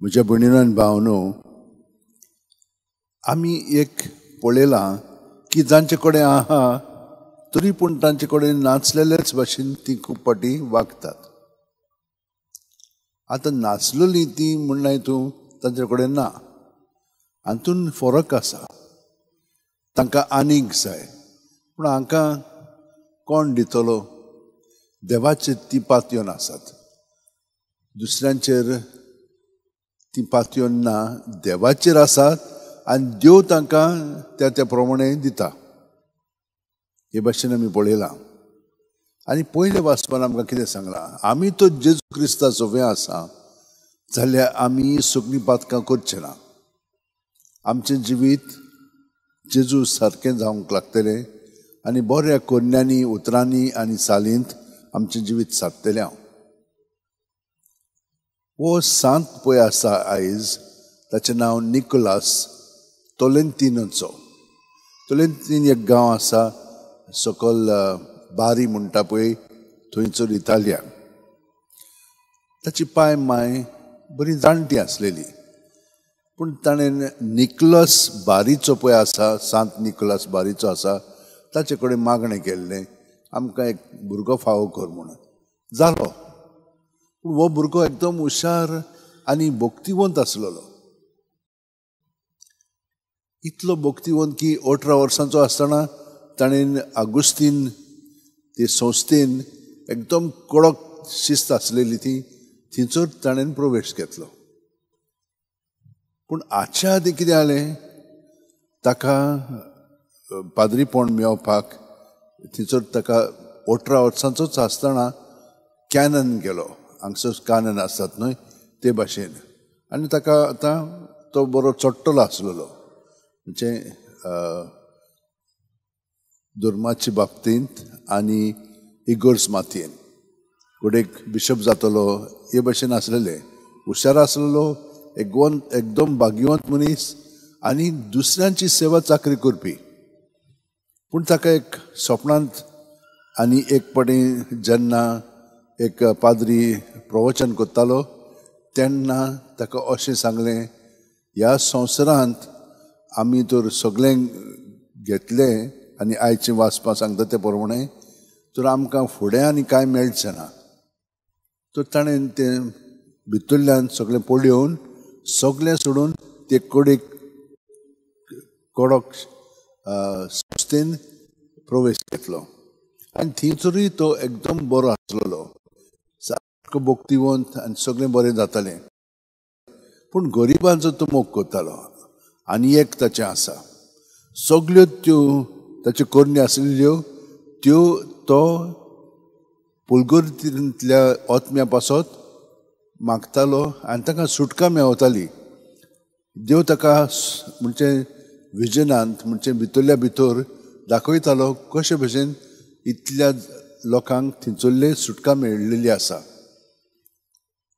म्हज्या भयणीनो आनी भावनो, आमी एक पळयलां की जांचे कडेन आहा तरी पूण तांचे कडेन नाचलेलेच भाशेन ती खूब फावटी वागतात. आतां नाचलेली ती म्हणनाय तूं तांचे कडेन ना, हातून फरक आसा. तांकां आनीक जाय, पूण हांकां कोण दितलो? देवाचेर ती पातयेवन आसात, दुसऱ्यांचेर ती पातयेवन ना, देवाचेर आसात आनी देव तांकां त्या त्या प्रमाणे दिता. हे भाशेन आमी पळयलां. आनी पयले वाचपान आमकां कितें सांगलां? आमी तो जेजू क्रिस्ता सोबे आसा जाल्यार आमी सगळीं पातकां करचे ना. आमचें जिवीत जेजू सारकें जावंक लागतलें आनी बऱ्या कोन्यांनी, उतरांनी आनी चालींत आमचें जिवीत सारतलें. हांव हो सांत पळय आसा आयज, ताचें नांव निकोलास तोलेंतिनोचो. तोलेंतीन एक गांव आसा सकल बारी म्हणटा पळय थंयसर इतालिया. ताची पाय माय बरी जाणटी आसलेली, पूण ताणें निकोलास बारीचो पळय आसा, सांत निकोलास बारीचो आसा, ताचे कडेन मागणें केल्लें, आमकां एक भुरगो फावो कर म्हणून. जालो. पूण हो भुरगो एकदम हुशार आनी भक्तिवंत आसलेलो. इतलो भक्तिवंत की 18 वर्सांचो आसतना ताणें आगुस्तीन ते संस्थेन एकदम कडक शिस्त आसलेली ती थंयसर ताणें प्रवेश घेतलो. पूण हाच्या आदीं कितें जालें, ताका पाद्रीपण मेळपाक थंयसर ताका 18 वर्सांचोच आसतना कॅनन गेलो. हांगसर कानन आसतात न्हय ते भाशेन, आनी ताका आतां तो बरो चडटलो आसलेलो, म्हणजे धर्माचे बाबतींत आनी इगर्ज मातयेन घडयेक बिशप जातलो हे भाशेन आसलेले. हुशार आसलेलो, एकदम भाग्यवंत मनीस आनी दुसऱ्यांची सेवा चाकरी करपी. पूण ताका एक सपनांत आनी एक फावटी जेन्ना एक पाद्री प्रवचन करतालो तेन्ना ताका अशें सांगलें, ह्या संवसारांत आमी तर सगळें घेतलें आनी आयचें वाचपाक सांगता ते प्रमाणे तर आमकां फुडें आनी कांय मेळचें ना. तर ताणें तें भितरल्यान सगळें पळोवन सगळें सोडून ते कडेक कडक संस्थेन प्रवेश घेतलो आनी थंयसरूय तो एकदम बरो आसलेलो, सारको भक्तिवंत आनी सगळें बरें जातालें. पूण गरिबांचो तो मोग करतालो. आनी एक ताचें आसा, सगल्यो त्यो ताच्यो करण्यो आसलेल्यो त्यो तो पुलगुर्तींतल्या आत्म्या पासत मागतालो आनी ताका सुटका मेवताली. देव ताका म्हणजे विजनांत, म्हणजे भितरल्या भितर दाखयतालो कशे भशेन इतल्या लोकांक थंयसरले सुटका मेळिल्ली आसा.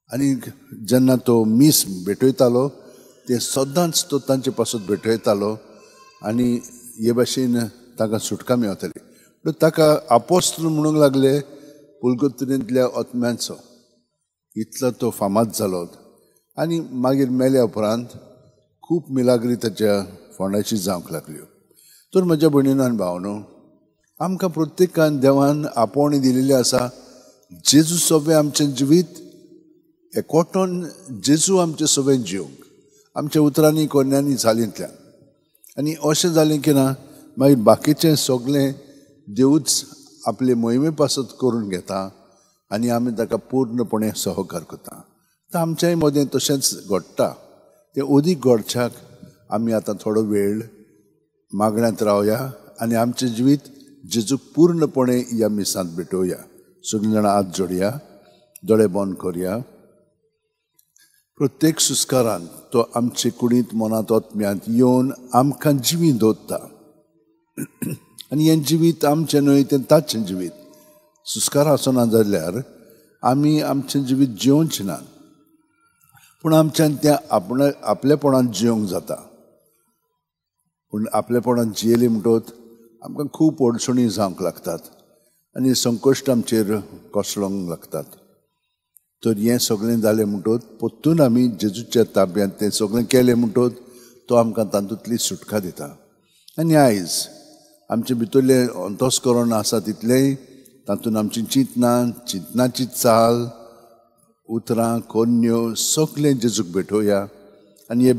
आनी जेन्ना तो मीस भेटयतालो ते सदांच तो तांचे पासत भेटयतालो आनी हे भाशेन ताका सुटका मेवताली. पूण ताका आपोस्त्र म्हणूंक लागले पुलगुर्तींतल्या आत्म्यांचो. इतलो तो फामाद जालो. आनी मागीर मेल्या उपरांत खूब मिलाग्री ताच्या फोंडाची जावंक लागल्यो. तर म्हज्या भयणीनो आनी भावनो, आमकां प्रत्येकान देवान आपोवणी दिलेली आसा. जेजू सोबें आमचें जिवीत एकवटून जेजू आमचें सोबें जिवंक, आमच्या उतरांनी, कोन्यांनी, चालींतल्यान. आनी अशें जालें की ना मागीर बाकीचें सगळें देवूच आपले मोहिमे पासत करून घेता आनी आमी ताका पूर्णपणे सहकार करता. तर आमच्याय मदें तशेंच घडटा. तें अदीक घडच्याक आमी आतां थोडो वेळ मागण्यांत रावया आनी आमचें जिवीत जेजूक पूर्णपणे ह्या मिसांत भेटोवया. सगळीं जाणां हात जोडया, दोळे बंद करया. प्रत्येक सुस्कारान तो आमचे कुडींत, मनांत, आत्म्यांत येवन आमकां जिवी दवरता. आनी हें जिवीत आमचें न्हय, तें ताचें जिवीत. सुस्कार आसना जाल्यार आमी आमचें जिवीत जिवचें ना, पूण आमच्यान तें आपलेपणान जिवंक जाता. पूण आपलेपणान जियेली म्हणटकच आमकां खूब अडचणी जावंक लागतात आनी संकश्ट आमचेर कोसळोंक लागतात. तर हें सगळें जालें म्हणटोच परतून आमी जेजूच्या ताब्यांत तें सगळें केलें म्हणटोच तो आमकां तातूंतली सुटका दिता. आनी आयज आमचे भितरलें अंतस्करण आसा तितलेंय तातूंत आमची चिंतनां, चिंतनाची चाल, उतरां, कोन्यो सगळें जेजूक भेटोवया. आनी हे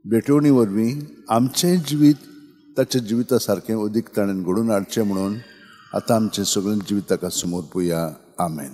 भेटवणी वरवीं आमचें जिवीत ताच्या जिविता सारकें अदीक ताणें घडोवन हाडचें म्हणून आतां आमचें सगळें जिवीत ताका समर्पुया. आमेन.